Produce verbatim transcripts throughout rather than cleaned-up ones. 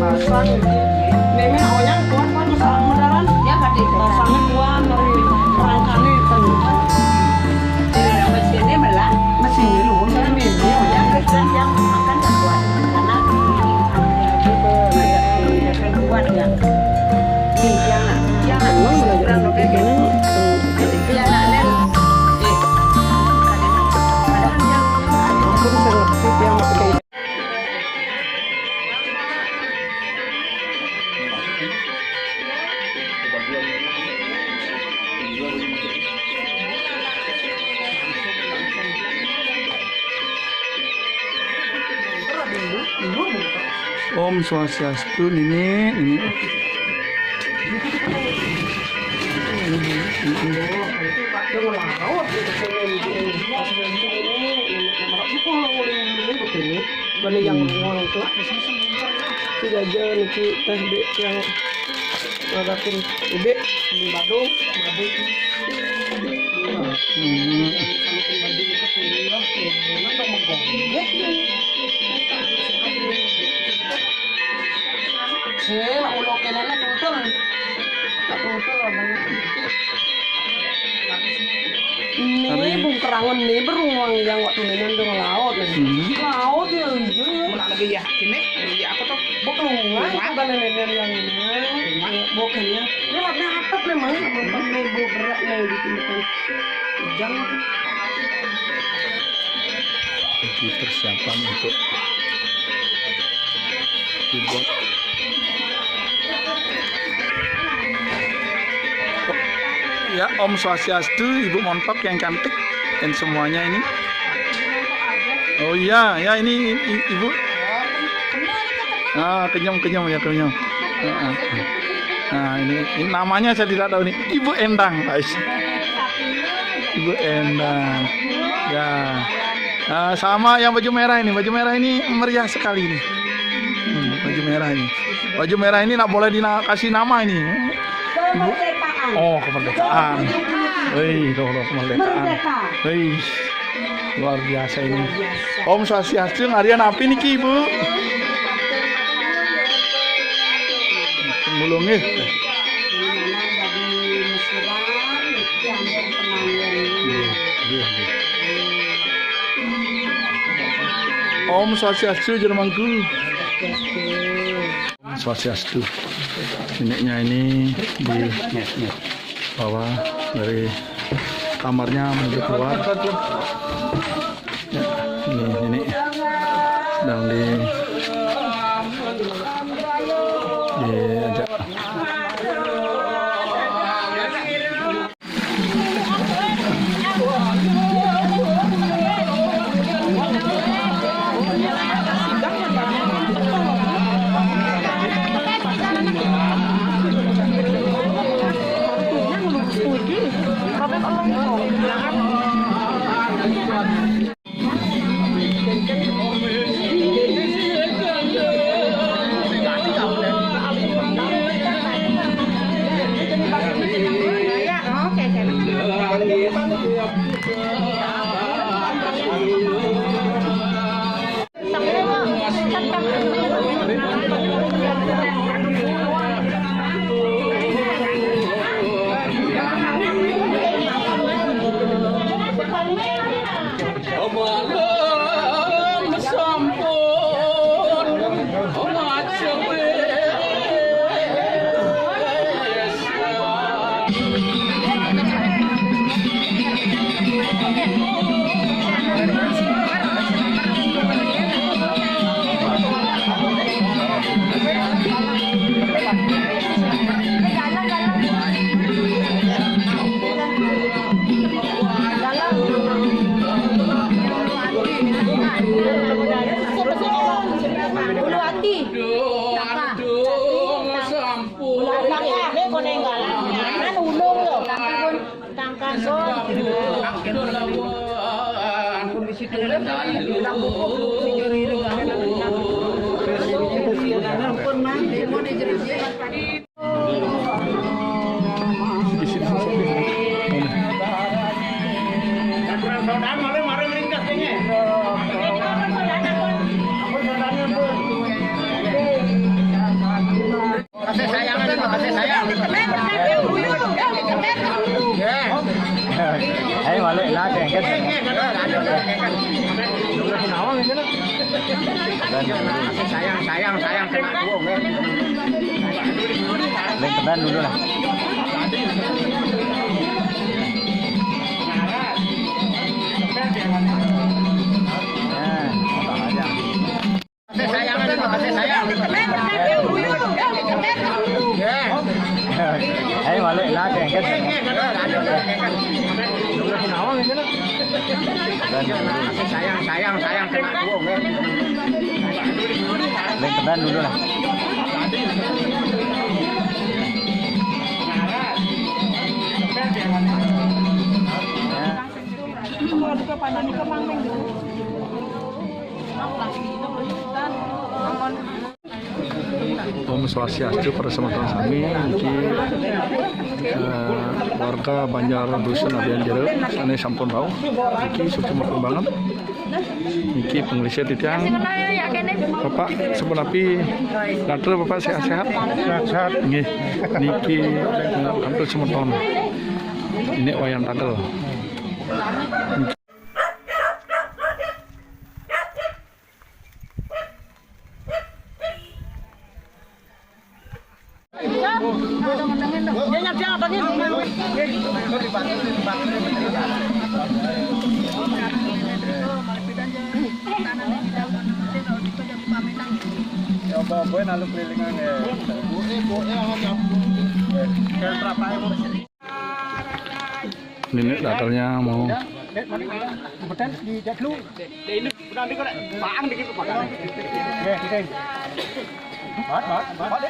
Pasang iki. Nenek oyang kuat kan, pasang medaran. Ya, berarti itu. Pasangnya kuat, dari rangkanya itu. Jadi, orang mesinnya belah. Mesinnya lu, kan ini oyang. Kan yang makan tak kuat. Karena ini, ini, ini kuat ya. Ini yang, yang kurang lebih. Iya, nak, Len. Aku bisa ngerti yang pakai. Om Swastiastu, Nini, Nini. Bani yang ngolong tuh, tidak aja niki teh di yang ngadakin ide di Badung, Badung. Hmm. Saya nak ulo kenana tuntun. Nak tuntun lah, Bang. Ini bung kerangan nih, berungang yang waktu ini dong laut nih. Hmm. Laut ya, hijau ya. Mana lagi ya? Sini, ya apa tuh? Bok lungan, apa nenek yang ini? Bok ini. Ini warna atap memang, memang bau berat nih gitu kan. Jangan. Lagi persiapan untuk dibuat. Ya, Om Swastiastu, Ibu Montok yang cantik dan semuanya ini. Oh iya, ya ini i-, Ibu. Ah, kenyam, kenyam ya, kenyam. Ah, ah. Nah, ini, ini namanya saya tidak tahu nih, Ibu Endang, guys. Ibu Endang. Ya. Ah, sama yang baju merah ini. Baju merah ini meriah sekali ini. Hmm, baju merah ini. Baju merah ini nggak boleh dina-, kasih nama ini. Ibu. Kemerdekaan. Oh, kemerdekaan. Hei, loh, loh, kemerdekaan. Merdeka. Hei, luar biasa ini. Luar biasa. Om Swastiastu, ngarian apa niki, Ibu? Mulung nggih. Iya, iya, iya. Om Swastiastu, Jero Mangku. Swastiastu. Neneknya ini di bawah dari kamarnya menuju keluar. Ya, ini nenek sedang di, diajak. Malam sampun macet. Ulu Hati. Ulu Hati. Ulu Hati. Kan ulung lho. Tangkang. Sayang, sayang, sayang, kena burung, ya. Lain teban dulu lah. Nah, apa aja. Sayang, sayang. Ayo balik lah, kengket. Sayang, sayang, sayang, kena burung, ya. Lain teban dulu lah. Om Swastiastu para semeton sami, niki, eh, warga Banjar Dusun Abian Jero, sane sampun rauh, niki suksma banget. Niki panglingsir titiang. Bapak, sampun napi gatra, Bapak, sehat-sehat? Sehat-sehat. Nggih. Niki, eh, kantun semeton. Ini Wayan Tagel. Ya, bawa gue lalu kelilingan ya. Gue, gue, ya, nggak nyambung. Nenek dagelnya mau. Kebetulan di dulu. Ini udah nanti kok paang dikit kok. Oke, oke. Bat, bat, bat.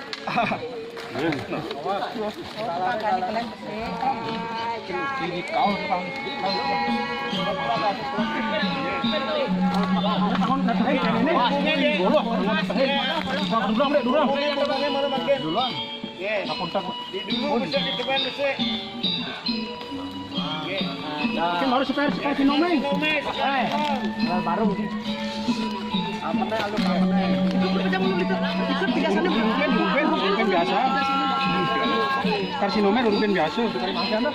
Ini kau, Bang. Dulu, dulu. Dulu. Di dulu bisa di depan bisa. Oke. Nah, baru supaya, supaya di nomeng. Eh, baru. Apa nih, alu apa nih? Itu kerja mulu gitu. Itu tiga sana bukan, bukan, bukan biasa. Karsinoma bukan biasa. Bukan, bukan, bukan.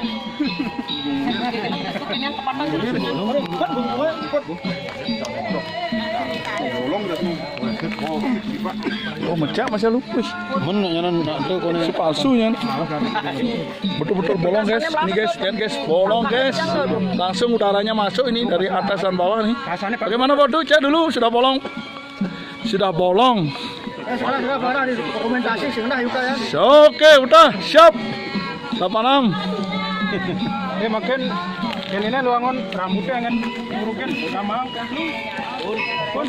Oh, mecak masih lupus. Mun nyanan itu kone. Si palsu nyan. Betul-betul bolong, guys. Ini, guys, lihat, guys, bolong, guys. Langsung udaranya masuk ini dari atas dan bawah nih. Bagaimana, Pak? Tuh, cek dulu, sudah bolong. Sudah bolong. Eh, sudah, sudah, sudah, dokumentasi sih, udah, Yuka, ya. Oke, udah, siap. Delapan enam. Eh, makin, ini luangon rambutnya kan ngurukin sama. Pun,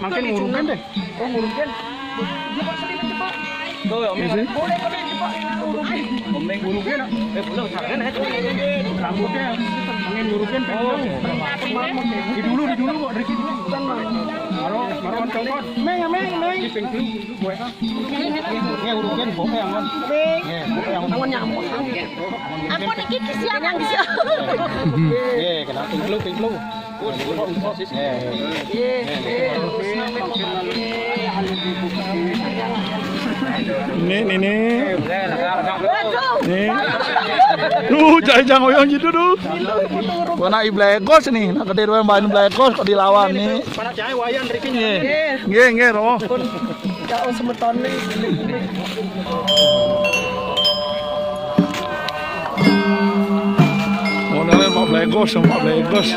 makin ngurukin deh. Oh, ngurukin. Tuh, ya, Om. Iya sih. Boleh, boleh, Pak. Ngurukin. Ngurukin. Eh, belum, jangan, eh. Rambutnya makin ngurukin. Oh. Di dulu, di dulu, Bu, dari dulu. Baru, baru kan copot. Meng, meng, meng. Di pinggir, Bu, ya. Ini urukin, Bu, ya, Om. Meng. Iya, Bu, ya, Om. Ampun, niki kesiangan, kesiangan. Iya, kena pingklu, pingklu. Ini, ini, ini. Ini. Duh, jajang oyong gitu, duh. Gua nak iblegos nih, nak gede doang main iblegos kok dilawan nih. Nggih, nggih, Romo. Kau semeton nih. Modalnya Pak Blegos, Pak Blegos.